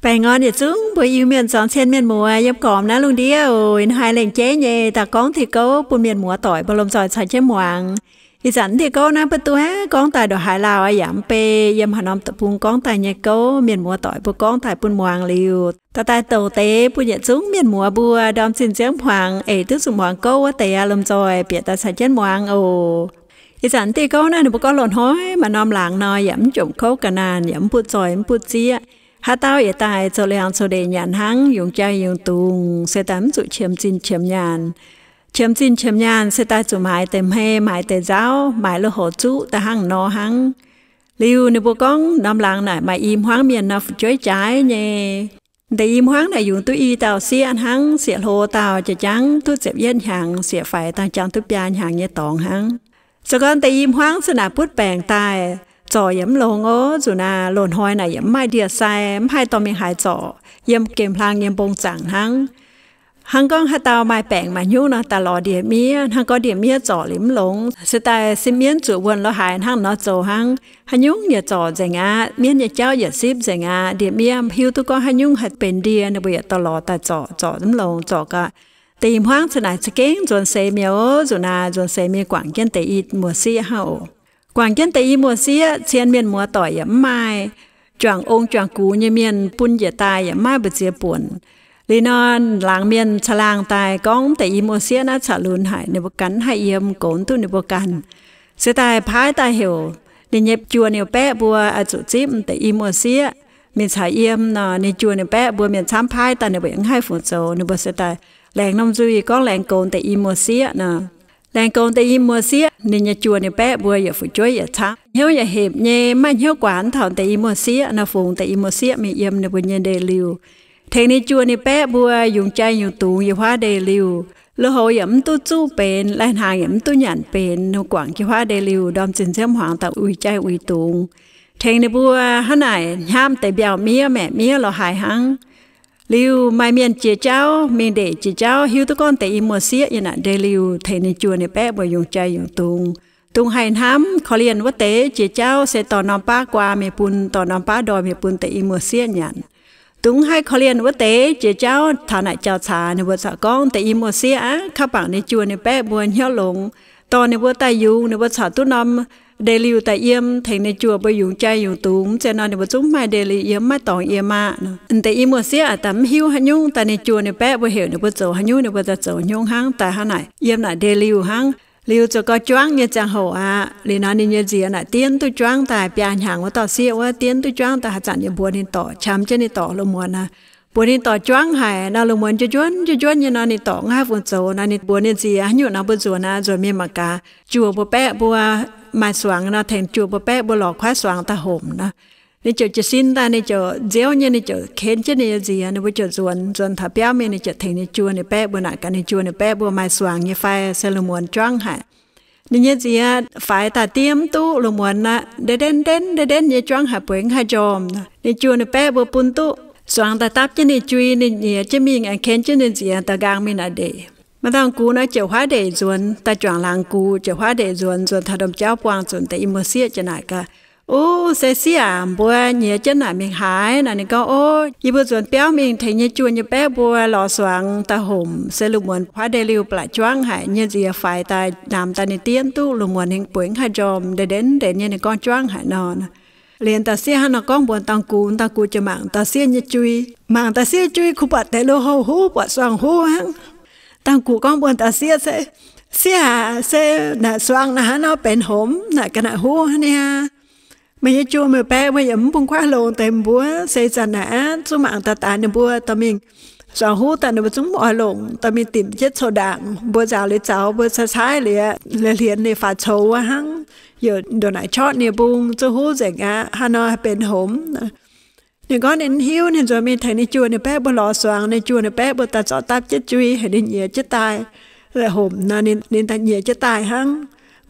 Baengh orn yietc zungv mbuo Iu-Mienh zuangx cien mienh muoz yiem gormx naaiv lungh ndiev oc. Ih hnoi lengc jeiv nyei daaih gorngv diuh gouv bun mienh muoz doic mbuo lomh nzoih caux jienv muangx. Ih zanc diuh gouv naaiv mbuo duqv gorngv daaih ndongc haaix lauh yaac mv bei, yiem haaix norm deic-bung gorngv daaih nyei gouv mienh muoz doic mbuo gorngv daaih bun muangx liuz, daaih daaih douc deix bun yietc zungv mienh muoz mbuo ndorm zinh nziouv hmuangx eix duqv zuqc muangx gouv wuov deix aqv, lomh nzoih bieqc daaih caux jienv muangx oc. Ih zanc diuh gouv naaiv ninh mbuo gorngv loz-hnoi maaih norm laangz nor, yaac mv jomc kouv ga'naanh, yaac mv butv zoih mv butv zieqv. Haaix dauh yietc daaih zoux liangx zoux ndeic nyanc hnangv, yungz jai yungz dungz, se daaih mv zuqc qiemx zinh qiemx nyaanh. Qiemx zinh qiemx nyaanh se daaih zuqc maaiz deix hmei, maaiz deix nzauv, maaiz lui-houx zuqv daaih hnangv nor hnangv. Liuz ninh mbuo gorngv norm laangz naaic maaih i hmuangv mienh nor fu'jueiv jaaix nyei. Deix i hmuangv naaic yungz duqv i dauh sieqv hnangv, sieqv hlo dauh jiex jangv duqv ziepc yietv hnyangx, sieqv faix dauh jangv duqv biaa hnyangx nyei dorngx hnangv. Se gorngv deix i hmuangv se naaic butv baengc daaih, zorc yaac mv longx oc. Zuqc naaic loz-hnoi naaic yaac mv maaih ndie-sai, mv haih dorh mingh haaix zorc, yiem gemh hlang yiem mbong zaangc hnangv. Hnangv gorngv haaix dauh maaih baengc maaih hnyouv nor, daaih lorz ndie-miev. Hnangv gorngv ndie-miev zorc liuz mv longx, se daaih sin mienv zuqc wuonh lorz haaix hnangv nor zoux hnangv. Haaix nyungc yaac zorc nzengc aqv, mienv nyei jauv yaac sipv nzengc aqv. Ndie-miev hiuv duqv gorngv haaix nyungc haih benx ndie, ninh mbuo yaac dorh lorz daaih zorc, zorc mv longx, zorc gaax. Deix i hmuangv se naaic za'gengh nzuonx seix mi'aqv oc. Zuqc naaic nzuonx seix mingh guangc jienv deix i muoz-sieqv hnangv oc. Guangc jienv deix i muoz-sieqv, cien mienh muoz doic yaac mv maaih. Juangc ong juangc gux nyei mienh bun njiec daaih yaac mv maaih mbu'ziex buonc. Liuz nor, laangz mienh caangh laangh daaih gorngv deix i muoz-sieqv naaiv caux lunx haic, ninh mbuo ganh haih yiem, goux duqv ninh mbuo ganh. Se daaih paaiv daaih heuc ninh nyei juoh ninh baeqv mbuo oix zuqc zipv deix i muoz-sieqv mingh caux yiem nor, ninh juoh ninh baeqv mbuo mienh camv paaiv daaih ninh mbuo yaac mv haih fungc zoux. Ninh mbuo se daaih laengz norm nzuih gorngv laengz goux deix i muoz-sieqv nor. Laengz goux deix i muoz-sieqv, ninh nyei juoh ninh baeqv mbuo yaac fu'jueiv yietc camv, hnyouv yaac hepc nyei, mv maaih hnyouv guaax taux deix i muoz-sieqv nor, fungx deix i muoz-sieqv mingh yiem ninh mbuo nyei ndeic-liuh, tengx ninh juoh ninh baeqv mbuo yungz jai yungz dungz yiem huaav ndeic-liuh. Lui-houx yaac mv duqv zuqv benx, lai-hnaangx yaac mv duqv nyanc benx, ninh guangc jienv huaav ndeic-liuh ndorm zinh nziouv hmuangx daaih uix jai uix dungz, tengx ninh mbuo hnangv naaic hnyamv deix mbiauh miev maeqc miev lorz haaix hnangv. Liuz maaih mienh jiex jauv, mingh ndeic jiex jauv, hiuv duqv gorngv deix i muoz-sieqv yiem naaic ndeic-liuh, tengx ninh juoh ninh baeqv mbuo yungz jai yungz dungz. Dungx haih hnamv korv-lienh wuov deix jiex jauv se dorh norm baav guaa mingh bun, dorh norm baav ndoih mingh bun deix i muoz-sieqv nyanc. Dungx haih korv-lienh wuov deix jiex jauv taux naaic jauv-caax, ninh mbuo corc gorngv deix i muoz-sieqv aqv, kaav bangc ninh juoh ninh baeqv mbuo hnyouv longx, dorh ninh mbuo daaih yungz, ninh mbuo corc duqv norm ndeic-liuh daaih yiem, tengx ninh juoh mbuo yungz jai yungz dungz. Mv zeiz nor ninh mbuo zungv mv maaih ndeic-liuh yiem, mv maaih dorngx yiem aqv. Deix i muoz-sieqv aac daaih mv hiuv haaix nyungc, daaih ninh juoh ninh baeqv mbuo heuc ninh mbuo zoux haaix nyungc, ninh mbuo daaih zoux haaix nyungc hnangv, daaih hnangv naaic yiem naaic ndeic-liuh hnangv. Liuz zoux gau juangv nyei ziangh hoc aqv. Liuz nor ninh nyei nziez naaic diev duqv juangv daaih, biaa hnyangx wuov dauh sieqv wuov, diev duqv juangv daaih, haaix zanc yaac mbuox ninh dorc, qam jienv ninh dorc lungh muonz aqv. Mbuox ninh dorc juangv haic nor, lungh muonz njuov njuonv njuov njuonv nyei nor, ninh dorc mv haih fungc zoux nor, ninh mbuox ninh nziez, haaix nyungc nor mbuo nzuonx aqv, nzuonx mingh mangc gaax, juoh mbuo baeqv mbuo maaih suangx nor, tengx juoh mbuo baeqv mbuo lorz kuaaiv suangx daaih homc nor. Ninh ziouc jiez sin daaih, ninh ziouc nziouv nyei, ninh ziouc ken jienv ninh nyei nziez, ninh mbuo ziouc nzuonx. Nzuonx taux biauv mingh, ninh ziouc tengx ninh juoh ninh baeqv mbuo naaic gaax, ninh juoh ninh baeqv mbuo maaih suangx nyei fai, se lungh muonz juangv haic. Ninh nyei nziez faix daaih diev duqv lungh muonz aqv, ndenv ndenv ndenv ndenv nyei juangv haic, bueix mv haih njormh. Ninh juoh ninh baeqv mbuo bun duqv suangx daaih dapv jienv ninh jui, ninh nyiex jienv mingh, aengx ken jienv ninh nziez daaih nqaang mingh naaic ndeic. Maaih dauh gux nor ziouc huaav ndeic nzuonx, daaih juangc laangz gux ziouc huaav ndeic nzuonx, nzuonx taux domh jauv buangh zuqc deix i muoz-sieqv ziouc naaic gaax, Uv, se sieqv aac, mbuo nyiex jienv naaic mingh haaix? Nor ninh gorngv, Ov, yie mbuo nzuonx biauv mingh tengx nyei juoh nyei baeqv mbuo lorz suangx daaih homc, se lungh muonz huaav ndeic liuh blatc juangv haic. Nyei nziez faix daaih namx daaih ninh diev duqv lungh muonz ninh bueix mv haih njormh, ndenv ndenv ndenv nyei ninh gorngv juangv haic nor. Liuz dauh sieqv hnangv nor gorngv mbuox dauh gux, dauh gux ziouc mangc dauh sieqv nyei jui. Mangc dauh sieqv jui kuh buatc deix lui-houx huv, buatc suangx huv hnangv. Dauh gux gorngv mbuox dauh sieqv, Se sieqv aac, se naaic suangx naaic hnangv nor benx homc, naaic ga'naaiv huv niaa. Meih nyei juoh meih baeqv mbuo yaac mv bun kuaaiv longx deix mbuo, se ih zanc naaic aqv, zungv mangc daaih daaix ninh mbuo dorh mingh suangx huv daaih, ninh mbuo zungv mv oix longc, dorh mingh dimc jienv coux ndaangc. Mbuo nzaaux liuz zaux, mbuo caaiv caaiv liuz, liuz hlienx liuz faaux coux wuov hnangv, yaac ndongc naaic cortv ninh mbung, zungv huv nzengc aqv. Hnangv nor haih benx homc. Ninh gorngv ninh mv hiuv, ninh nzuonx mingh tengx ninh juoh ninh baeqv mbuo lorz suangx, ninh juoh ninh baeqv mbuo daaih zorqv dapv jienv jui haic, ninh nyiex jienv daaih. Homc nor, ninh daaih nyiex jienv daaih hnangv.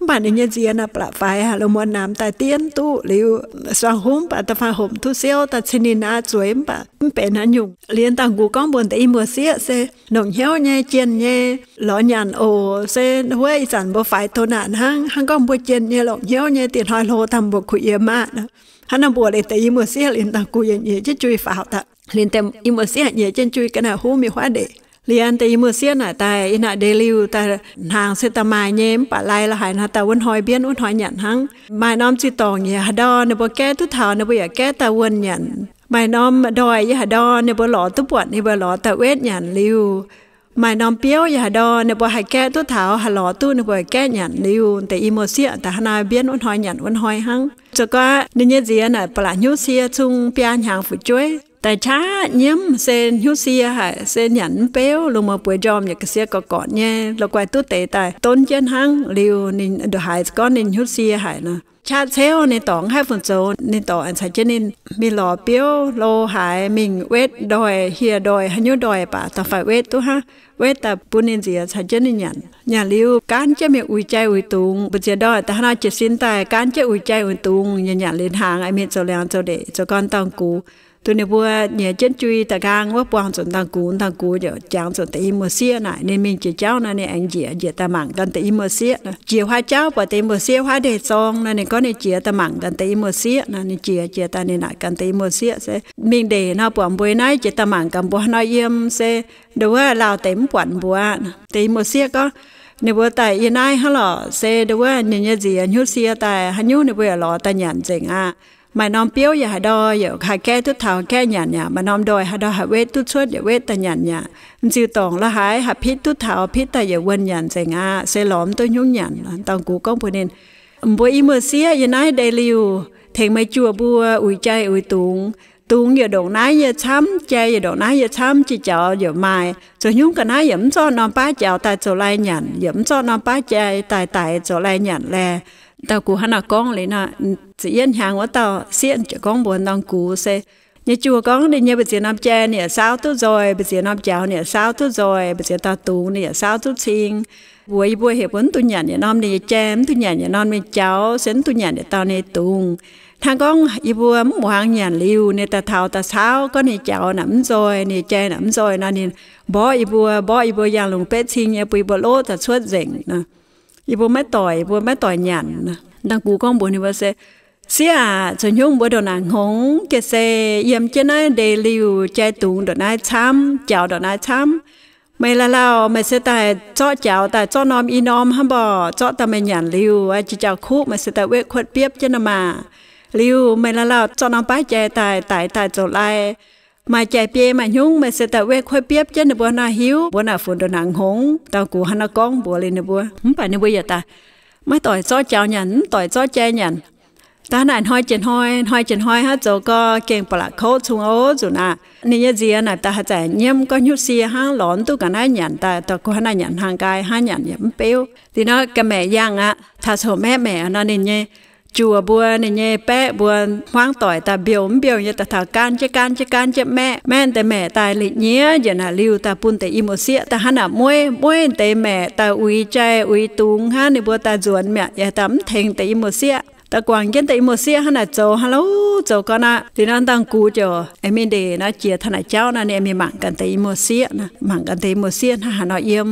Mv baac ninh nyei nziex naaic ba'laqc faix haic, lungh muonz namx daaih diev duqv liuz, suangx hungv baac da'faanh homc duqv siouv daaih cin ninh aqv zueiz mv baac mv benx haaix nyungc. Liuz dangh gux gorngv mbuox deix i muoz sieqv se, longc hnyouv nyei, jienh nyei, lorz nyanc oc. Se wuov ih zanc mbuo faix douz naanc hnangv, hnangv gorngv mbuo jienh nyei, longc hnyouv nyei, diex hnoi hlo dangh mbuo kuh yiem aqv. Hnangv nor mbuox liuz deix i muoz sieqv, liuz dangh gux yaac nyiex jienv jui faaux daaih. Liuz deix i muoz sieqv nyiex jienv jui ga'naaiv huv mingh huaav ndeic. Liuz deix i muoz sieqv naaic daaih, ih naaic ndeic liuh daaih hnaangx se daaih maaih nyei, mv baac lai la'haaix nor daaih wuov hnoi mbienv wuov hnoi nyanc hnangv. Maaih norm ziux-dorngc yaac haaix ndau ninh mbuo gaeqv duqv taux, ninh mbuo yaac gaeqv daaih wuonh nyanc. Maaih norm ndoih yaac haaix ndau ninh mbuo lorz duqv buatc, ninh mbuo lorz daaih wetv nyanc liuz. Maaih norm biouv yaac haaix ndau ninh mbuo haih gaeqv duqv taux, haih lorz duqv, ninh mbuo gaeqv nyanc liuz, deix i muoz sieqv daaih hnangv naaiv mbienv wuov hnoi nyanc wuov hnoi hnangv. Zoux gau ninh nyei nziex naaic ba'laqc hnyouv sie cung biaa hnyangx fu'jueiv daaih qaqv nyiemv, se hnyouv sie haic, se nyanc mv beuv, lungh muonz bueix njormh yaac ga'sie gorqv-gorqv nyei, la'guaih duqv deix daaih donv jienv hnangv. Liuz ninh ndongc haaix gorngv ninh hnyouv sie haic nor, qaqv ceuv ninh dorngc haih fungc zoux, ninh dorngc caux jienv ninh mingh lorz biouv hlo haaix, mingh wetv ndoih, hieh ndoih, haaix nyungc ndoih baac da'faanh wetv duqv hnangv, wetv daaih bun ninh nziex caux jienv ninh nyanc. Nyanc liuz gaanv jienv mingh uix jai uix dungz, mbu'ziex ndoih daaih hnangv nor jiez sin daaih gaanv jienv uix jai uix dungz, nyanc nyanc liuz hnaangx aengx mingh zoux liangx zoux ndeic, zoux gau dangh gux. Duqv ninh mbuo nyiex jienv jui da'nqaang wuov buangh zuqc dangh gux, dangh gux ziouc jangx zuqc deix i muoz sieqv naaic, ninh mingh jiex jauv nor ninh aengx njiec, njiec daaih mangc ganh deix i muoz sieqv. Jiex huaav jauv buatc deix i muoz sieqv huaav ndeic zorng nor, ninh gorngv ninh jiex daaih mangc ganh deix i muoz sieqv nor. Ninh jiex, jiex daaih ninh naaic ganh deix i muoz sieqv se, mingh ndeic nor buatc mbuo naaiv jiex daaih mangc ganh mbuo haaix nor yiem se, nduov wuov lauh deix mv buatc mbuo. Deix i muoz sieqv gorngv, ninh mbuo daaih yie naaiv hnangv lorqc, se nduov wuov ninh nyei nziex hnyouv sie daaih haaix nyungc ninh mbuo yaac lorz daaih nyanc nzengc aqv. Maaih norm biouv yaac haaix ndau yaac haih gaeqv duqv taux gaeqv nyanc yaac, maaih norm ndoih haaix ndau haih wetv duqv cuotv yaac wetv daaih nyanc yaac, m'nziuh dorngc la'haaix haih pitv duqv taux pitv daaih yaac wuonh nyanc nzengc aqv, se lorz mv duqv hnyouv nyanc. Dangh gux gorngv mbuox ninh, mbuo i muoz sieqv yiem naaiv ndeic liuh tengx meih juoh mbuo uix jai uix dungz. Dungz yaac ndongc naaiv nyei camv, jai yaac ndongc naaiv nyei camv, jai jaux yaac maaih. Zoux haaix nyungc ga'naaiv yaac mv zorqv norm baav jaux daaih zoux lai nyanc, yaac mv zorqv norm baav jai daaih daix zoux lai nyanc laeh. Dangh gux hnangv naaiv gorngv liuz nor, ziepc yietv hnyangx wuov dauh sieqv ziouc gorngv mbuox dangh gux se, nyei juoh gorngv ninh nyei mbu'ziex norm jai ninh yaac saauv duqv nzoih, mbu'ziex norm jaux ninh yaac saauv duqv nzoih, mbu'ziex dauh dungz ninh yaac saauv duqv cing. Mbuox yie mbuo heuc mbuo mv dungx nyanc yietc norm ninh nyei jai, mv dungx nyanc yietc norm ninh jaux, se mv dungx nyanc yietc dauh ninh dungz. Hnangv gorngv yie mbuo mv muangx nyanc liuz, ninh daaih taux daaih saauv gorngv ninh jaux naaic mv nzoih, ninh jai naaic mv nzoih nor, ninh mborqv yie mbuo, mborqv yie mbuo yangh lungh betv cing nyei, bun yie mbuo loqv daaih cuotv nzengc nor. Yie mbuo maiv doic, yie mbuo maiv doic nyanc. Dangh gux gorngv mbuox ninh mbuo se, sieqv aac, zoux haaix nyungc mbuo ndongc naaic hngongx, ga'sie yiem jienv naaiv ndeic liuh jai dungz ndongc naaiv camv, jaux ndongc naaiv camv. Meih lauh lauh meih se daaih zorqv jaux daaih zorqv norm i norm hnangv mborqc, zorqv daaih meih nyanc liuz, jai jaux kuv meih se daaih wetv kuotv biopv jienv nor maah. Liuz meih lauh lauh zorqv norm baav jai daaih daix daaih zoux lai. Maaih jai biei maaih hnyungv meih se daaih wetv kuotv biopv jienv ninh mbuo nor hiuv mbuo naaic funx ndongc naaic hngongx. Dangh gux hnangv naaiv gorngv mbuox liuz ninh mbuo, mv baac ninh mbuo yietc daaih maiv doic zorqv jaux nyanc, mv doic zorqv jai nyanc. Daaih naaic hnoi jiex hnoi, hnoi jiex hnoi hnangv zoux gau gengh ba'laqc kouv cung ov nzunc aqv. Ninh nyei nziex naaic daaih haaix zanc nyiemv gorngv hnyouv sie hnangv, lorz mv duqv ga'naaiv nyanc daaih, daaih gux hnangv naaic nyanc hnaangx nqaai hnangv, nyanc yaac mv beuv. Liuz nor ga'maeqc yangh aqv, taux coc maeqv maeqc nor ninh nyei juoh mbuo, ninh nyei baeqv mbuo hmuangv doic daaih mbiouh mv mbiouh nyei daaih taux gaanv jienv gaanv jienv gaanv jienv maeqv. Maeqv deix maeqc daaih liuz nyiev njiec naaic liuh daaih bun deix i muoz-sieqv daaih hnangv naaic mueiv, mueiv deix maeqc daaih uix jai uix dungz hnangv, ninh mbuo daaih nzuonx mi'aqv, yaac daaih mv tengx deix i muoz-sieqv. Daaih guangc jienv deix i muoz-sieqv hnangv naaic zoux hnangv lorqc, zoux gau naaic. Liuz nor dangh gux ziouc aengx mingh ndeic nor jiex taux naaic jauv nor, ninh aengx mingh mangc gaax deix i muoz-sieqv, mangc gaax deix i muoz-sieqv hnangv haaix nor yiem.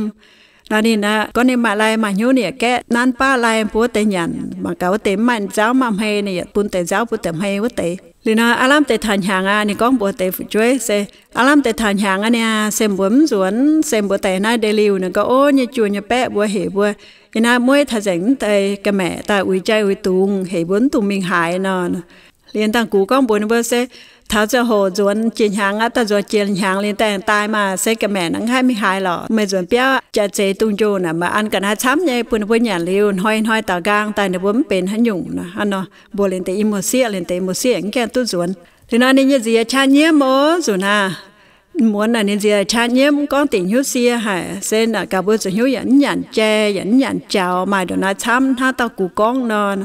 Nor ninh aeqv, gorngv ninh maaih lai maaih hnyouv, ninh yaac gaeqv nanv baav lai bun wuov deix nyanc. Mangc gaax wuov deix mv maaih nzauv maaih hmei, ninh yaac bun deix nzauv bun deix hmei wuov deix. Liuz nor aav lamh deix taux hnyangx aqv, ninh gorngv mbuox deix fu'jueiv se, aav lamh deix taux hnyangx aqv niaa, se mbuo mv nzuonx, se mbuo daaih naaiv ndeic liuh. Ninh gorngv, ov, nyei juoh nyei baeqv mbuo heuc mbuo yiem naaiv mueiv taux nzengc mv deix ga'maeqc daaih uix jai uix dungz, heuc mbuo mv dungx mingh haaix nor. Liuz dangh gux gorngv mbuox ninh mbuo se, taux ziangh hoc nzuonx jiex hnyangx aqv, daaih nzuonx jiex hnyangx liuz daaih daaih maah, se ga'maeqc naaiv mv haih mingh haaix lorqc. Meih nzuonx biauv jaax zeix dungz njoh naaic, meih an ga'naaiv camv nyei bun ninh mbuo nyanc liuz, hnoi-hnoi daaux nqaang daaih ninh mbuo mv benx haaix nyungc nor. Hnangv nor mbuox liuz deix i muoz-sieqv, liuz deix i muoz-sieqv mv gaengh duqv nzuonx. Liuz nor ninh nyei nziex qaqv nyiemv ov nzunc naaic. Muonz naaic ninh nziex qaqv nyiemv, gorngv dingc hnyouv sie haic, se naaic gaax mbuo zoux hnyouv yaac mv nyanc jai, yaac mv nyanc jaux, maaih ndongc naaiv camv hnangv dauh gux gorngv nor.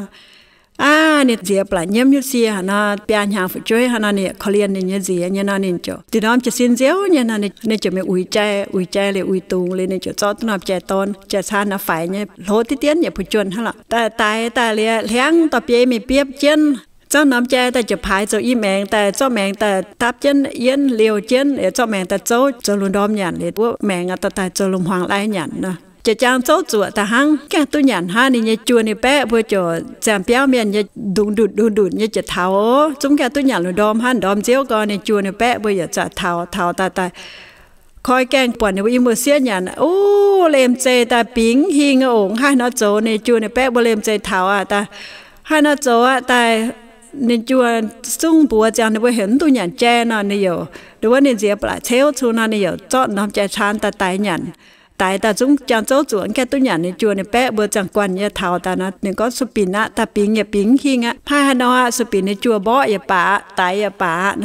Aav, ninh nziex ba'laqc nyiemv nyutc sie haaix nor, biaa hnyangx fu'jueiv haaix nor, ninh korv-lienh ninh nyei nziex nyei nor, ninh ziouc dih norm jiez sin nziouv nyei nor, ninh ziouc mingh uix jai, uix jai liuz uix dungz liuz, ninh ziouc zorqv duqv norm jai-dorn jai-caan nor faix nyei, hlo diqv dienv yietc buo juonh hnangv lorqc. Daaih daix daaih liuz, hliangv dorh biei mingh biopv jienv, zorqv norm jai daaih ziouc paaix zoux i maengx daaih, zorqv maengx daaih dapv jienv yienv liouh jienv, zorqv maengx daaih zouv zoux lungh ndorm nyanc liuz, wuov maengx daaih daaih zoux lungh hmuangx lai nyanc nor. Jiex jaang zouv zuoqc daaih hnangv, gaengh duqv nyanc hnangv. Ninh nyei juoh ninh baeqv mbuo ziouc ziangh biauv mienh nyei ndungx ndutc ndungx ndutc nyei jiex taux, zungv gaengh duqv nyanc lungh ndorm hnangv. Ndorm nziouv gau, ninh juoh ninh baeqv mbuo yaac zaqc taux, taux daaih daaih koi gaengh buatc ninh mbuo i muoz-sieqv nyanc. O, liemh zeih daaih bingx hingh oc, haaix nor zoux. Ninh juoh ninh baeqv mbuo liemh zeih taux aqv daaih, haaix nor zoux aqv daaih, ninh juoh zungv mbuox ziangx ninh mbuo heuc mv dungx nyanc jai nor, ninh yaac, wuov ninh nziex ba'laqc ceuv cun nor, ninh yaac zorqv norm jai-caan daaih daix nyanc. Daix daaih zungv jaang zouv zuoqc gaengh duqv nyanc. Ninh juoh ninh baeqv mbuo ziangh guanh nyei taux daaih nor, ninh gorngv, Suv binc aqv, daaih bingx yaac bingx hingh aqv, haaix nor aqv. Suv binc ninh juoh mborqv yaac baac, daix yaac baac.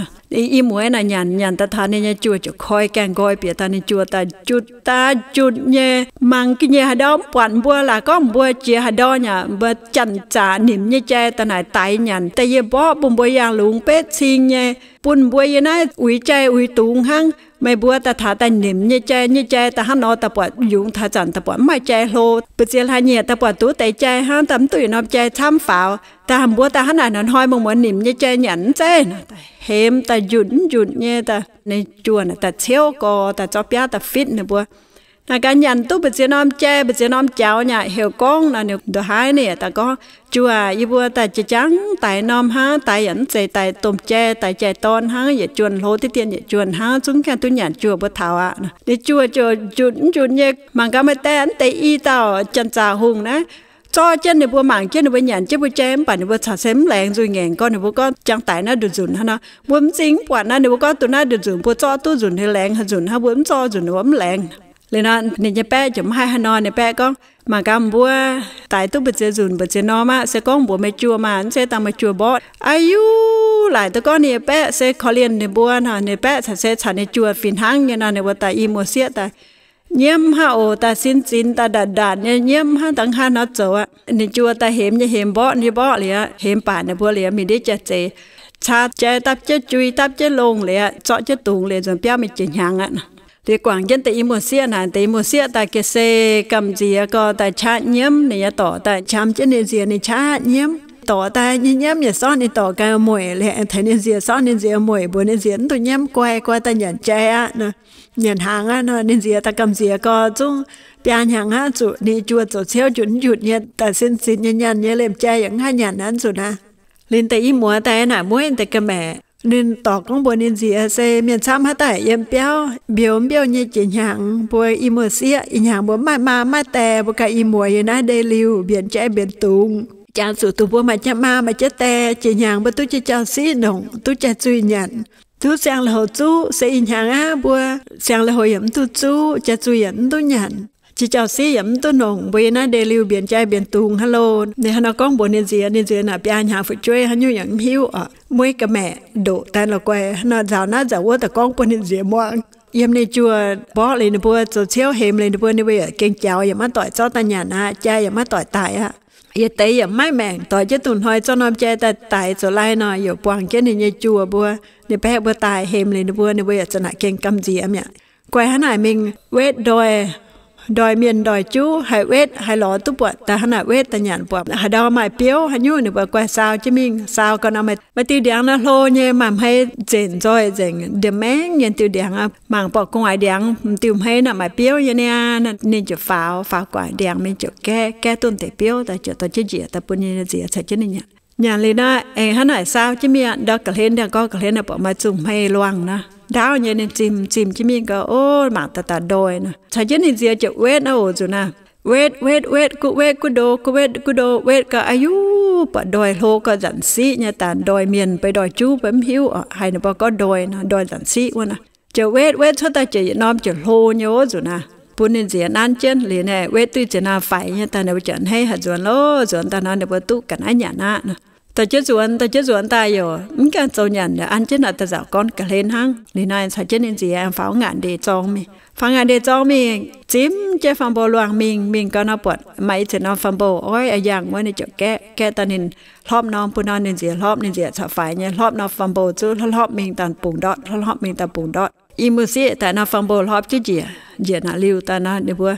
I muoz naaic nyanc nyanc daaih taux ninh nyei juoh ziouc koi gaengh nqoi bieqc daaih, ninh juoh daaih njutc daaih njutc nyei, mangc ga'nyiec haaix ndau mv buatc. Mbuo laaix gorngv mbuo jiex haaix ndau nyei, mbuo janx-zaqc nimc nyei jai daaih naaic daix nyanc. Da'yie mborqv bun mbuo yangh lungz betv cing nyei, bun mbuo yie naaiv uix jai uix dungz hnangv. Meih mbuo daaih taux daaih nimc nyei jai, nyei jai daaih hnangv nor, daaih buatc yungz taux zanc daaih buatc mv maaih jai hlo. Mbu'ziex hlaax nyieqc daaih buatc duqv deix jai hnangv, daaih mv duqv yietc norm jai camv faaux. Daaih mbuo daaih hnangv naaic hnoi-hnoi muonz-muonz nimc nyei jai nyanc mv zeiz nor, hemx daaih njutc mv njutc nyei daaih. Ninh juoh naaic daaih ciouv gorx daaih zorqv biaav daaih fitv ninh mbuo. Naaic gaax nyanc duqv mbu'ziex norm jai, mbu'ziex norm jaux nyei aqv. Heuc gorngv nor, ninh ndongc haaix ninh yaac daaih gorngv, Juoh, yie mbuo daaih jiex jaang daix norm hnangv, daix yaac mv zeiz daix domh jai, daix jai-dorn hnangv, yietc juonh hlo diqv dien yietc juonh hnangv, zungv gaengh duqv nyanc juoh mbuo taux aqv. Ninh juoh ziouc njutc mv njutc nyei, mangc gaax meih daaih mv deix i dauh janx-zaqc hungh naaiv, zorqv jienv ninh mbuo, mangc jienv ninh mbuo nyanc jienv mbuo jai mv baac ninh mbuo caux se mv laengz nzuih ngaengc. Gorngv ninh mbuo gorngv, Jangx daic naaiv nduqc nzunc hnangv nor, mbuo mv zingh mv buatc naaiv, ninh mbuo gorngv duqv naaiv nduqc nzunc mbuo zorqv duqv nzunc, ninh laengz haaix nzunc hnangv, mbuo mv zorqv nzunc ninh mbuo mv laengz. Liuz nor, ninh nyei baeqv ziouc mv haih haaix nor, ninh baeqv gorngv, Mangc gaax mbuo daix duqv mbu'ziex nzunc mbu'ziex norm aqv, se gorngv mbuox meih juoh maah, mv zeiz dangh meih juoh mborqv. Aa yu, laaic duqv gorngv ninh nyei baeqv se korv-lienh ninh mbuo nor, ninh baeqv caux se caux ninh juoh fih hnangv nyei nor, ninh mbuo daaih i muoz-sieqv daaih nyiemv hnangv oc, daaih sin zinx daaih ndanc ndanc nyei nyiemv hnangv, dangh haaix nor zoux aqv. Ninh juoh daaih hemx nyei hemx, mborqv nyei mborqv liuz, hemx baac ninh mbuo liuz, mingh ndiev jai zeix, caa jai dapv jienv jui, dapv jienv longh liuz, zorqv jienv dungz liuz, nzuonx biauv mingh jiex hnyangx aqv. Liuz guangc jienv deix i muoz-sieqv naaic, deix i muoz-sieqv daaih ga'sie gamh nziex gau, daaih qaqv nyiemv. Ninh nyei dorc daaih qam jienv ninh nziex, ninh qaqv nyiemv. Dorc daaih nyei nyiemv yaac sortv ninh dorc ganh mueic liuz, tengx ninh nziex sortv ninh nziex mueic, mbuox ninh nziex mv dungx nyiemv, guai guai daaih nyanc jai aqv nor. Nyanc hnaangx aqv nor, ninh nziex daaih gamh nziex gau, zungv biaa hnyangx aqv, zuqc ninh juoh zoux ciouv njutc njutc nyei, daaih sin zinx nyei, nyanc nyei, liemh jai yaac mv haih nyanc aqv nzunc aqv. Liuz deix i muoz daaih naaic mueiv deix ga'maeqc, ninh dorc gorngv mbuox ninh nziex, Se mienh camv haaix daaih yiem biauv mbiouh mv mbiouh nyei jiex hnyangx, mbuo i muoz-sieqv ih hnyangx mbuo mv maaih maa mv maaih die, mbuo ganh i muoz yiem naaiv ndeic-liuh mbienx jai mbienx dungz. Jangx zuqc dongh mbuo maaih jienv maa maaih jienv die, jiex hnyangx mbuo duqv jai jauv-siqv nongc, duqv jai zuiz nyanc, duqv siang lui-houx zuqv. Se ih hnyangx aqv, mbuo siang lui-houx yaac mv duqv zuqv, jai zuiz yaac mv duqv nyanc, jai jauv-siqv yaac mv duqv nongc, mbuo yiem naaiv ndeic-liuh mbienx jai mbienx dungz hnangv loh. Ninh hnangv nor gorngv mbuox ninh nziex, ninh nziex naaic biaa hnyangx fu'jueiv haaix nyungc yaac mv hiuv oc. Mueiv ga'maeqc ndoqc daaih la'guaih hnangv nor, nzaaux naaiv nzaaux wuov daaih gorngv bun ninh nziex muangx. Yiem ninh juoh mborqv liuz ninh mbuo, zoux ciouv hemx liuz ninh mbuo, ninh mbuo yaac gengh jaux, yaac maiv doic zorqv daaih nyanc aqv, jai yaac maiv doic daic aqv. Yietc deix yaac maiv maengc, doix jienv dungz hnoi zorqv norm jai daaih daix zoux lai nor, yaac buangh jienv ninh nyei juoh mbuo. Ninh baeqv mbuo daaih hemx liuz ninh mbuo, ninh mbuo yaac za'naaic gengh gamh nziex mi'aqv. Guai hnangv naaic mingh wetv ndoih, ndoih mienh ndoih juv, haih wetv haih lorz duqv buatc daaih hnangv naaic wetv daaih nyanc, buatc haaix ndau maaih biouv haaix nyungc ninh mbuo guai saau jienv mingh. Saau gau nor, maaih diuh ndiangx nor hlo nyei, maaih hmei nzenc nzoih nzengc, ndie-maengv nyei diuh ndiangx aqv. Mangc buatc gu'nguaaic ndiangx m'diuh hmei naaic maaih biouv nyei niaa, ninh ziouc faaux, faaux gu'nguaaic ndiangx mingh ziouc gaeqv, gaeqv duqv deix biouv daaih ziouc dorh jienv njiec daaih bun ninh nyei nziex caux jienv ninh nyanc. Nyanc liuz nor, aengx hnangv naaic saau jienv mingh aqv, ndau ga'hlen ndiangx-gorn ga'hlen naaic buatc maaih zungh hmei luangh nor, ndaauv nyei. Ninh zimh zimh jienv mingh gau, o, mangc daaih daaih ndoih nor, caux jienv ninh nziex ziouc wetv naaiv oc nzunc naaiv. Wetv wetv wetv, guv wetv guv ndo, guv wetv guv ndo, wetv gau, aa yu, buatc ndoih hlo gau, nzanc-siqv nyei, daaih ndoih mienh beiv ndoih juv beiv mv hiuv oc, haiz ninh mbuo gorngv ndoih nor, ndoih nzanc-siqv wuov nor. Ziouc wetv wetv cuotv daaih ziouc yietc norm ziouc hlo nyei wuov nzunc naaiv. Bun ninh nziex nanv jienv liuz, ninh wetv duqv ziex naaiv faix nyei daaih, ninh mbuo ziouc hneiv haic nzuonx loh, nzuonx daaih nor ninh mbuo duqv ga'naaiv nyanc aqv nor. dorh jienv nzuonx, dorh jienv nzuonx daaih youc mv gaengh zoux nyanc, an jienv naaic daaih nzauc gorn ga'hlen hnangv. Liuz naaiv caux jienv ninh nziez faaux ngaanc ndeic zorng mingh. Faaux ngaanc ndeic zorng mingh, zimv jienv fam bou luangh mingh. Mingh gau nor buatc maaih i ziex norm fam bou oix yangh wuov, ninh ziouc gaeqv, gaeqv daaih ninh hlopv norm bun nor, ninh nziez hlopv, ninh nziez caux faix nyei hlopv norm fam bou zuqv hlopv hlopv mingh daaih bungx ndortv, hlopv hlopv mingh daaih bungx ndortv. I muoz-sieqv daaih norm fam bou hlopv jienv njiec, njiec naaic liuz daaih nor ninh mbuo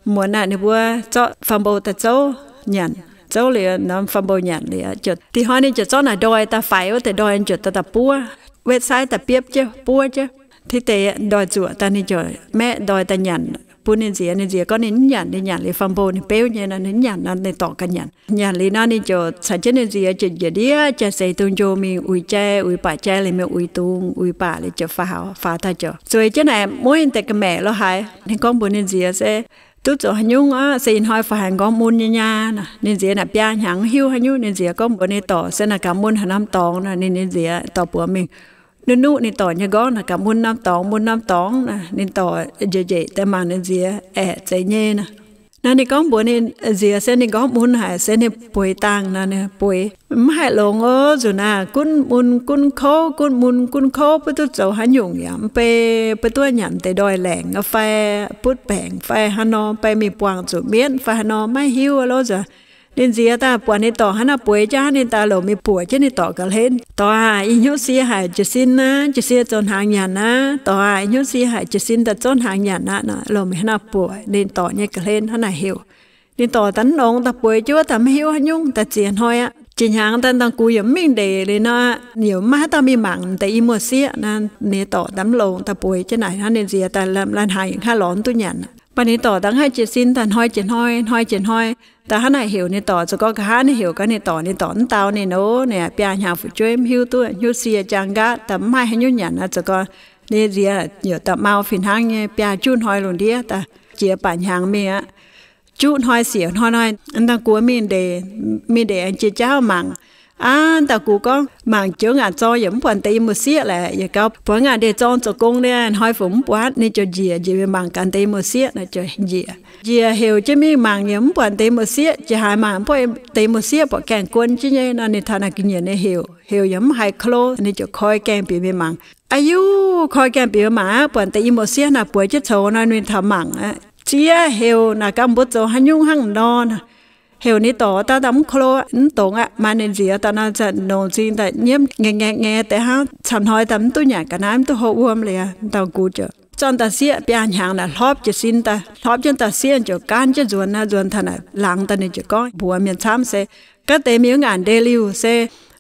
muonz naaic ninh mbuo zorqv fam bou daaih zouv nyanc. Zouv liuz norm fam bou nyanc liuz, dih hnoi ninh ziouc zorqv naaic ndoih daaih faix wuov deix ndoih, ninh ziouc daaih daaih buov, wetv saaiv daaih biopv jienv buov jienv. Tov deix ndoih zuoqc daaih ninh ziouc maeqv ndoih daaih nyanc bun ninh nziez. Ninh nziez gorngv ninh mv nyanc, ninh nyanc liuz fam bou ninh beuv nyei nor, ninh mv nyanc nor ninh dorc ganh nyanc. Nyanc liuz nor ninh ziouc caux jienv ninh nziez ziouc njiec ndiev jai seix dungz njo mingh uix jai, uix baac jai liuz mingh uix dungz, uix baac liuz ziouc faaux, faaux daaih ziouc zueiz jienv naaic mueiv deix ga'maeqc lo haaix. Ninh gorngv mbuox ninh nziez se, duqv zoux haaix nyungc aqv, se ih hnoi faaux haaix nqorngv mun nyei nyaah. Ninh nziez naaic biaa hnyangx mv hiuv haaix nyungc. Ninh nziez gorngv mbuox ninh dorc se naaic gaax mun haaix norm dorngx nor. Ninh, ninh nziez dorh buoz mingh nuqv nuqv ninh dorc nyei nqorngv naaic gaax mun norm dorngx, mun norm dorngx nor. Ninh dorc njiec njiec daaih mangc ninh nziez aeqv, zeiz nyei nor. Naaiv ninh gorngv mbuox ninh nziez se ninh nqorngv mun haic, se ninh bueix dangh nor, ninh bueix mv haih longx oc. Nzunc naaiv gunv mun gunv kouv, gunv mun gunv kouv, mbuo duqv zoux haaix nyungc yaac mv bei, mbuo duqv nyanc deix ndoih laengc fai butv baengc fai haaix nor, mv bei mingh buangh zuqc mienv fai haaix nor, maiv hiuv lorqc. Nzunc ninh nziez daaih buatc ninh dorc hnangv naaiv bueix jienv, ninh daaih longc mingh buoqc jienv ninh dorc ga'hlen. Dorc aah, ih hnyouv sie haic jiez sin aqv, jiez sin zoux hnaangx nyanc aqv. Dorc aah, ih hnyouv sie haic jiez sin daaih zouv hnaangx nyanc aqv nor, longc mingh hnangv naaiv buoqc ninh dorc nyei ga'hlen hnangv naaic heuc. Ninh dorc daaih mv longx, daaih bueix jienv wuov daaih maiv hiuv haaix nyungc, daaih ziex hnoi aqv. Ziex hnyangx daaih dangh gux yaac mv mingh ndeic liuz nor, yaac mv maaih haaix dauh mingh mangc deix i muoz-sieqv nor. Ninh dorc daaih mv longx, daaih bueix jienv naaic hnangv. Ninh nziez daaih lai hnaangx yaac mv haih lorz duqv nyanc. Mv baac ninh dorc daaih mv haih jiez sin, daaih hnoi jiex hnoi, hnoi jiex hnoi, daaih hnangv naaic heuc ninh dorc. Zoux gau nqa'haav ninh heuc gau ninh dorc, ninh dorc mv dau ninh nor, ninh biaa hnyangx fu'jueiv mv hiuv duqv, hnyouv sie jaang nqaatv, daaih mv maaih haaix nyungc nyanc aqv. Zoux gau ninh nziez yaac daaih mau fih hnangv nyei, biaa juqv hnoi lungh ndiev daaih jiex baac hnyangx mingh aqv. Juqv hnoi siec hnoi hnoi, dangh gux mingh ndeic, mingh ndeic aengx jiex jauv mangc. Aav, dangh gux gorngv mangc joux ngaanc zorng yaac mv buatc deix i muoz-sieqv laeh, yaac gauh buatc ngaanc ndeic zorng zoux gong liuz hnoi fungc mv buatc, ninh ziouc njiec, njiec mingh mangc gaax deix i muoz-sieqv nor, ziouc njiec. Njiec heuc jienv mingh mangc yaac mv buatc deix i muoz-sieqv, jiex haaix mangc mv buatc deix i muoz-sieqv, buatc gaengh guon jienv nyei nor. Ninh taux naaic ga'nyiec ninh heuc, heuc yaac mv haiz klo, ninh ziouc koi gaengh bieqc mingh mangc. Aa yuv, koi gaengh bieqc mingh mangc aqv, buatc deix i muoz-sieqv naaic bueix jienv coux nor, ninh taux mangc aqv. Ziex heuc naaic gaax mbuo zoux haaix nyungc hnangv nor. Heuc ninh dorc daaih daaih mv klo, mv dongz aqv. Maaih ninh nziez daaih nor, nongc zingh daaih nyiemv ngaengc ngaengc ngaengc deix hnangv, camv hnoi daaih mv duqv nyanc ga'naaiv, mv duqv hopv wuom liuz, dangh gux ziouc zorqv dauh sieqv biaa hnyangx naaic hlorpv jiez sin daaih, hlorpv jienv dauh sieqv ziouc gaanv jienv nzuonx aqv. Nzuonx taux naaic laangz daaih ninh ziouc gorngv mbuox mienh camv se, gaav deix mingh wuov ngaanc ndeic liuh se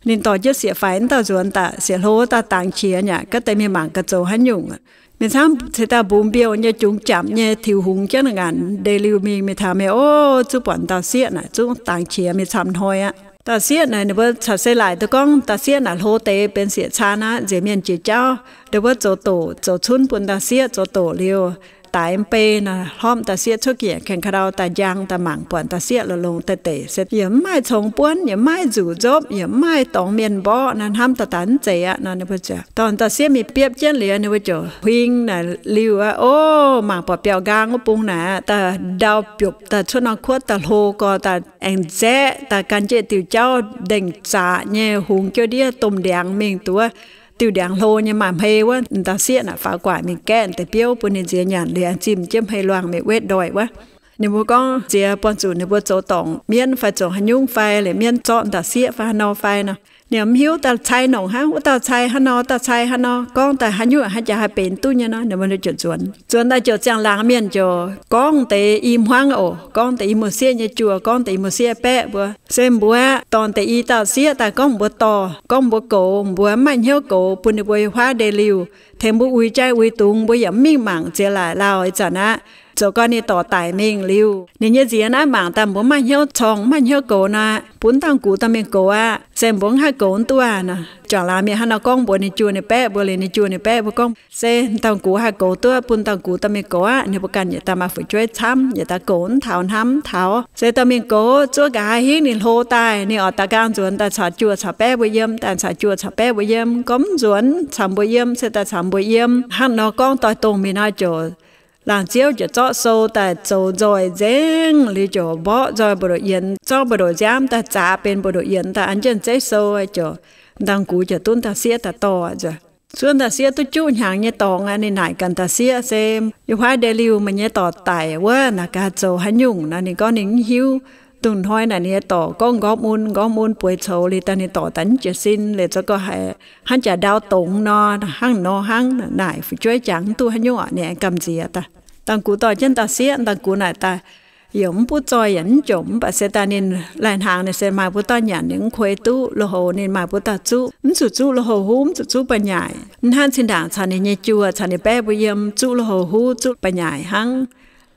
ninh dorh jienv sieqv faix wuov dauh nzuonx daaih, sieqv hlo wuov dauh dangx qiex nyei aqv. Gaav deix mingh mangc gaax zoux haaix nyungc. Mingh camv ceix daaih mbungx mbiouh nyei, jungx japc nyei, tiux hungx jienv ngaanc ndeic liuh mingh. Mingh taux mingh, o, zungv buatc dauh sieqv naaic zungv dangx qiex mingh camv hnoi aqv. Dauh sieqv naaic ninh mbuo caux se laaic duqv gorngv dauh sieqv naaic hlo deix benx sieqv caan aqv, nziex mienh jiex jauv. Ninh mbuo zoux doqc zoux cunv bun dauh sieqv, zoux doqc liuz daix mv bei nor, hlorpv dauh sieqv cuotv ga'nyiec gaengh ka'ndau daaih njang daaih mangc, buatc dauh sieqv longx-longx deix deix se yaac mv maaih congx buonv, yaac mv maaih nzuqc nzopv, yaac mv maaih dorngx mienh mborqv nor, hnamv daaih daaih mv zeiz aqv nor. Ninh mbuo ziouc dorh dauh sieqv mingh biopv jienv liuz, ninh mbuo ziouc huing naaic liuh aqv. O, mangc buatc biauv-nqaang wuov bung naaic daaih ndau biopc daaih cuotv norm kuotv daaih hlo gorx daaih aengx nzaeqv daaih gan jienv diuh jauv ndengc zaqc nyei hungx jienv ndiev domh ndiangx mingh duqv diuh ndiangx hlo nyei maaih hmei wuov. Dauh sieqv naaic faaux gu'nguaaic mingh gaeqv deix biouv bun ninh nziex nyanc liuz, zimh jienv hmei luangh mingh wetv ndoih wuov. Ninh mbuo gorngv nziex buangh zuqc ninh mbuo zoux dorngc mienv fai zoux haaix nyungc fai, liuz mienv zorqv dauh sieqv fai haaix nor fai nor, ninh mv hiuv, daaih cai nongc hnangv, wuov dauh cai hnangv nor, dauh cai hnangv nor, gorngv daaih haaix nyungc haaix jaax haih benx duqv nyei nor, ninh mbuo ziouc nzuonx. Nzuonx daaih ziouc ziangh laangz mienh ziouc gorngv deix i hmuangv oc, gorngv deix i muoz-sieqv nyei juoh, gorngv deix i muoz-sieqv baeqv mbuo se mbuo dorh deix i dauh sieqv daaih gorngv mbuo dorh, gorngv mbuo goux, mbuo mv maaih hnyouv goux bun ninh mbuo i huaav ndeic liuh, tengx mbuo uix jai uix dungz, mbuo yaac mv mingh mangc ziex laaic lauh ih zanc aqv. Zoux gau ninh dorc daic mingh liuz, ninh nyei nziez naaiv mangc daaih mbuo mv maaih hnyouv corng, mv maaih hnyouv goux nor, bun dauh gux daaih mingh goux aqv. Se mbuo mv haih goux mv duqv aqv nor. Juangc laangz mienh hnangv nor gorngv mbuox ninh juoh ninh baeqv mbuo, liuz ninh juoh ninh baeqv mbuo gorngv, se dauh gux haih goux duqv, bun dauh gux daaih mingh goux aqv. Ninh mbuo ganh yietc daaih maaih fu'jueiv camv, yietc daaih goux mv taux hnamv mv taux. Se daaih mingh goux, zuov nqa'haav hingv ninh hlo daaih, ninh oix daaih nqaang nzuonx daaih caux juoh caux baeqv mbuo yiem, daaih caux juoh caux baeqv mbuo yiem. Gorngv mv nzuonx caux mbuo yiem, se daaih caux mbuo yiem. Hnangv nor gorngv doix-dongh mingh nor ziouc Laangz ziouv ziouc zorqv sou daaih zoux nzoih nzengc liuz ziouc mborqv nzoih mbu'ndoqc yienx, zorqv mbu'ndoqc nziaamv daaih zaqc benx mbu'ndoqc yienx daaih an jienv zeiv sou ziouc, Ndangh Gux ziouc duqv Ndau-Sieqv daaih dorh nzunc. Zuov Ndau-Sieqv duqv juqv hnyangx nyei dorngx aqv, ninh naaic gaax Ndau-Sieqv se, Yie huaav ndeic-liuh meih nyei dorc daic wuov naaic gaax zoux haaix nyungc nor? Ninh gorngv ninh mv hiuv. Dongh hnoi naaic ninh nyei dorc gorngv nqorngv mun nqorngv mun bueix coux liuz daaih ninh dorc daaih mv jiez sin liuz zoux gau haiz hnangv jaax ndau dongz nor, hnangv nor hnangv naaic fu'jueiv jangx mv duqv haaix nyungc orqc, ninh aengx gamh nziex daaih. Ndangh Gux dorh jienv Ndau-Sieqv, Ndangh Gux naaic daaih, Yaac mv butv zoih yaac mv jomc, mv baac se daaih ninh laih hnaangx ninh se maaih mbuo dauh nyanc ninh mv kuei duqv, lui-houx ninh maaih mbuo dauh zuqv, mv zuqc zuqv lui-houx huv, mv zuqc zuqv ba'nyaaic. Mv hnangv zinh ndaangc caux ninh nyei juoh caux ninh baeqv mbuo yiem zuqv lui-houx huv zuqv ba'nyaaic hnangv.